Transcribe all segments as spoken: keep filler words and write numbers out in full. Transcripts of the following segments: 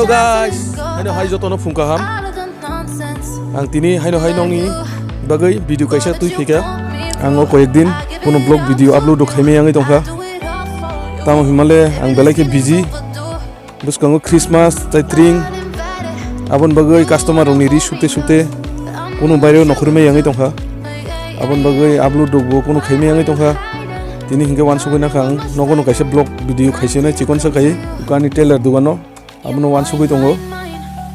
Hello guys, haino hai jotono phung kaham. Ang tini haino hai nongni bagwi video kaisa twi phika. Ang o koyek din kuno vlog video upload rok khaimai yangwi tongkha. Tamo himale ang belai khe busy. Bwskango Christmas tei tring. Aboni bagwi customer rokni ri sute sute kuno baireo nokhormai yangwi tongkha. Aboni bagwi upload rokbo kuno khaimai yangwi tongkha. Tini hinkhe wansugwi nakha ang nogono kaisa vlog video khaisinai chikonsa khai ani tailor dogano. Abono wansugwi tongo.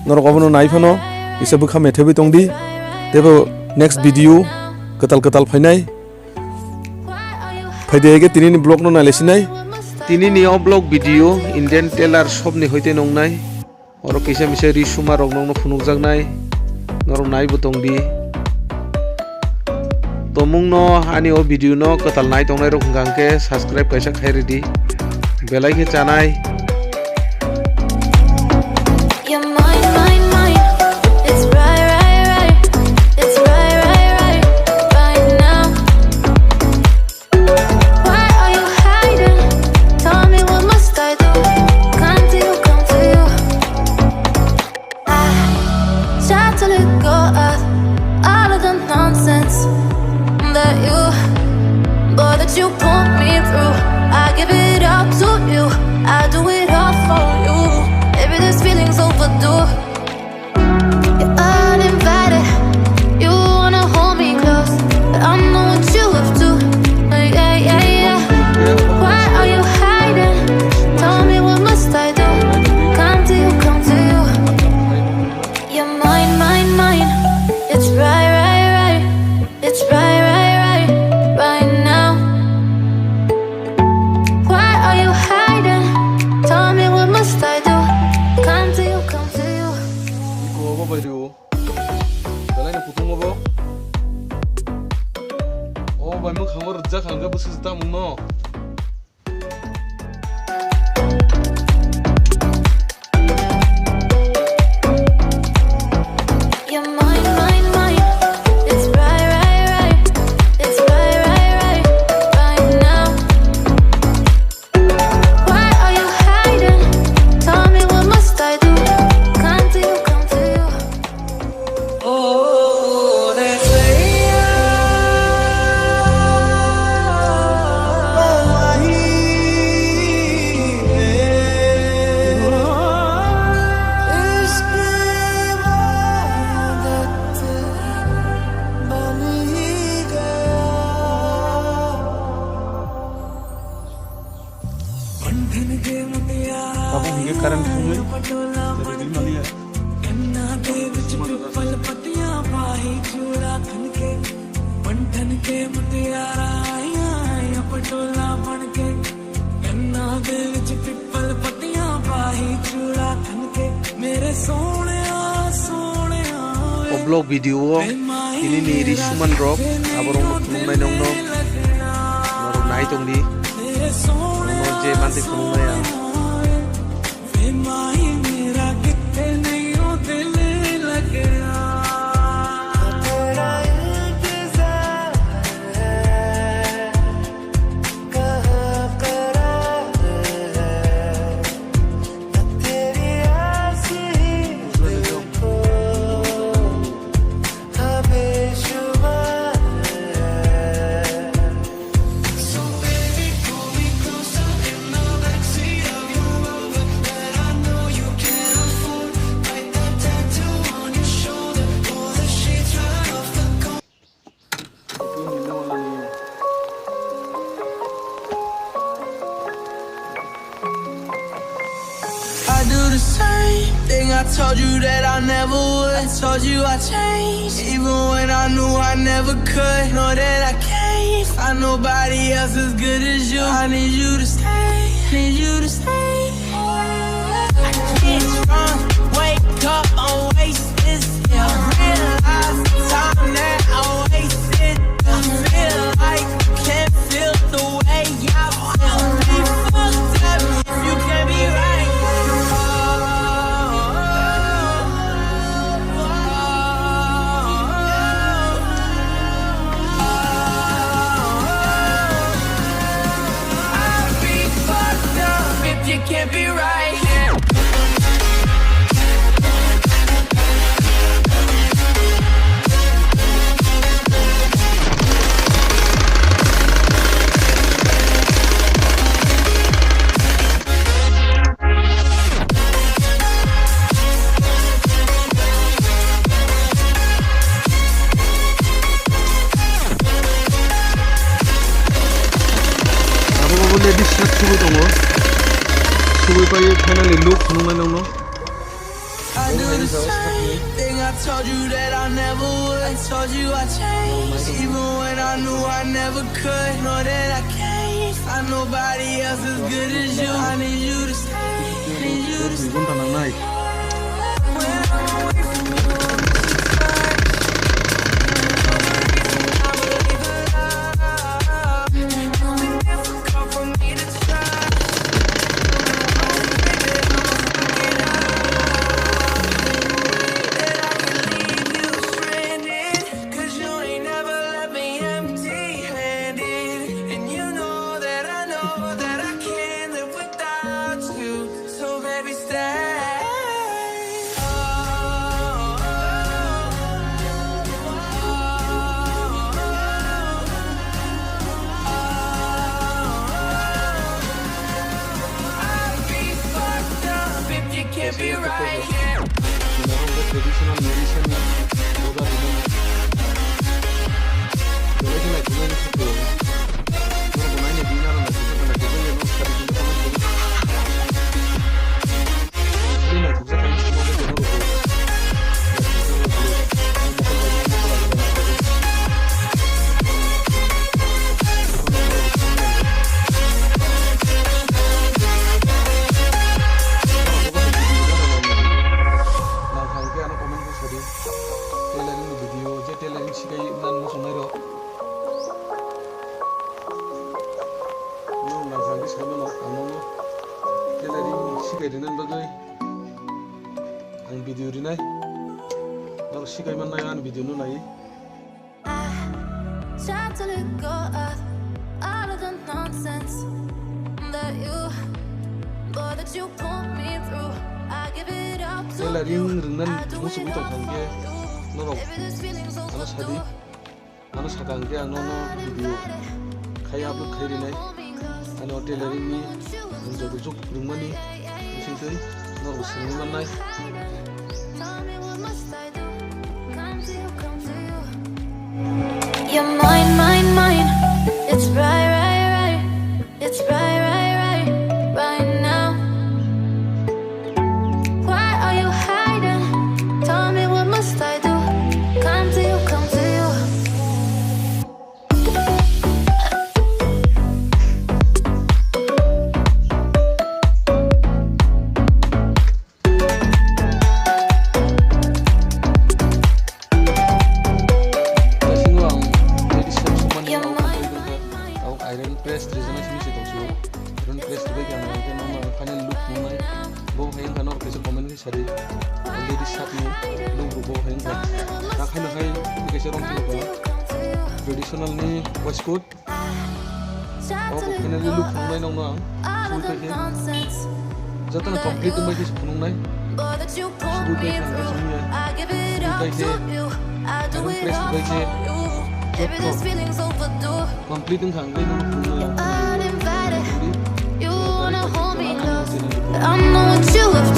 Norok abono nai phano kisa bwkha methebwi tongdi. Teibo next video kwtal kwtal phainai. Phaidi hai khe tinini vlog no nailaisinai. Tinini o vlog video Indian tailor shop ni hoite nongnai. Oro kisa misa ri suma rok nokno phunukjaknai. Norok naibo tongdi. Tomungno ani o video no kwtal nai tongnai rok hwnkha hwnkhe subscribe kaisa khai ridi. Belai khe chanai. You're mine, mine, mine. It's right, right, right. It's right, right, right. Right now. Why are you hiding? Tell me what must I do? Come to you, come to you. I try to let go of all of the nonsense that you, boy, that you put me through. I give it all to you. I do it all for you. Maybe this feeling's overdue. You're uninvited. You wanna hold me close, but I know what you have to. Yeah, yeah, yeah. Why are you hiding? Tell me what must I do? Come to you, come to you. You're mine, mine, mine. It's right, right, right. It's right, right, right, right now. Why are you hiding? Tell me what must I do? Come to you, come to you. Iko obo bai rio. Belai no kutung obo. O bai mung khango rwjak hangga bwswk tamung no. You're mine, mine, mine. It's right, right, right. It's right, right, right, right now. Why are you hiding? Tell me what must I do? Come to you, come to you. Tabuk hingke current thangwi ready maliya. O vlog video o tini ni ri suman rok aborok no phunuknai nokno norok nai tongdi. Nokno je mantwi phunuknai ang. I do the same thing I told you that I never would. I told you I changed, even when I knew I never could. Know that I can't find nobody else as good as you. I need you to stay, need you to stay. I can't run, wake up, I'm wasted still. Realize the time that I wasted. I feel like you can't feel the way I feel. Be fucked up if you can't be right. I'd be fucked up if you can't be right. Ladies shirt subui tongo. Subui pai finally look phunuknai nokno. I do the same thing I told you that I never would. I told you I changed, even when I knew I never could. Know that I can't find nobody else as good as you. I need you to stay, need you to stay. When I'm away from you, I miss your touch. You're the reason I believe in love. You've been difficult for me to trust. Only way that I'ma fuck it up, only way that I can leave you stranded. 'Cause you ain't never left me empty-handed. And you know that I know that I can't live without you. So baby, stay. Oh, oh, oh, oh, oh, oh. I'd be fucked up if you kept me right here. Traditional medicine ni boda rinani. Belai khe naithoknai ni khe kwrwi. Norok bo naina di, naro naithok khe naithok khe no study khe no comment khe. Belai naithok khe thanks to norok bo. Nang thang khe ano comment khe sadi. Tailoring ni video, je tailoring sikai nan muchungnai rok. Nwng nang thang khe sai mano, ang nono tailoring sikai rinani bagwi ang video rinai. Norok sikai mannai ani video no nai. I tried to let go of all of the nonsense that you, boy, that you put me through. I give it all to you. Tailoring ringnani muchungwi tong thang khe norok ano sadi. Ano saka hwnkhe ang nono video khai upload khai rinai. Ano tailoring ni ang joto juk rwngmani bisingtwi norok swngwi mannai. You're mine, mine, mine. It's right, right, right. It's right, right, right, right now. Why are you hiding? Tell me, what must I do? Come to you, come to you. Bisingo ang ladies shop sumani rok tongwi tongkha. Tabuk iron press rijana simi se tongsiyo. Iron press ribai khe ang hwnkhe normal final look nungnai. Bo hai wngkha norok kaisa comment khe sadi. Ladies shop ni look rok bo hai wngkha. Takhai no hai kaisa rong philok traditional ni waistcoat. Obo finally look phunuknai nokno ang. Sugwi paikhe. Jotono complete wngbai khe phunuknai. Sugwi paikhe ang khe sumya. Sugwi paikhe. Iron press bai khe. Joto complete wngkha ang khe nokno phunuknai ang. I know what you have